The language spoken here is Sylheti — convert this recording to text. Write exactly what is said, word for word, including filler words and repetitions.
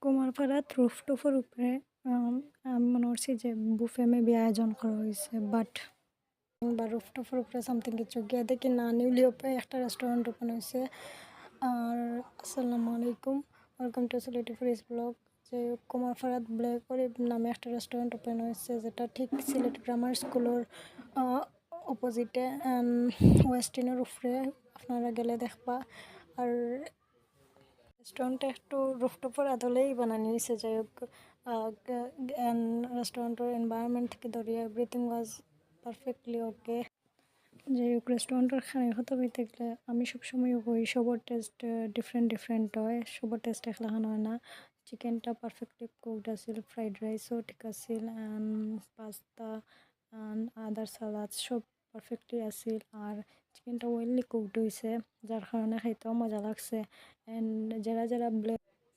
কুমারপাড়াত রুফটপর উপরে, আম, আমি মনে করছি যে বুফে মেবি আয়োজন করা হয়েছে, বাট বা রুফটপর উপরে সামথিং কিছু গিয়া দেখি না, নিউলি ওপেন একটা রেস্টুরেন্ট ওপেন হয়েছে। আর আসসালামু আলাইকুম, welcome to Sylheti foodies blog. যে কুমারপাড়াত ব্ল্যাক অলিভ নামে একটা রেস্টুরেন্ট ওপেন হয়েছে, যেটা ঠিক সিলেট গ্রামার স্কুলর অপোজিটে, ওয়েস্টিনর উপরে। আপনারা গেলে দেখবা। আর রেস্টুরেন্টটা একটু রুফটপর আদলেই বানানি হয়েছে। যাই হোক, রেস্টুরেন্টর এনভায়রনমেন্ট থেকে ধরিয়া এভরিথিং ওয়াজ পারফেক্টলি ওকে। যাই হোক, রেস্টুরেন্টর খানির কথা কইতে গেলে আমি সবসময় কই, সবর টেস্ট ডিফারেন্ট ডিফারেন্ট হয়, সবর টেস্ট একলাখান হয় না। চিকেনটা পারফেক্টলি কুকড আছিল, ফ্রাইড রাইসও ঠিক আছিল, অ্যান্ড পাস্তা অ্যান্ড আদার সালাদ সব পারফেক্টলি আছিল। আর চিকেনটা ওয়েললি কুকড হয়েছে, যার কারণে খাইতেও মজা লাগছে। অ্যান্ড যারা যারা ব্ল্যাক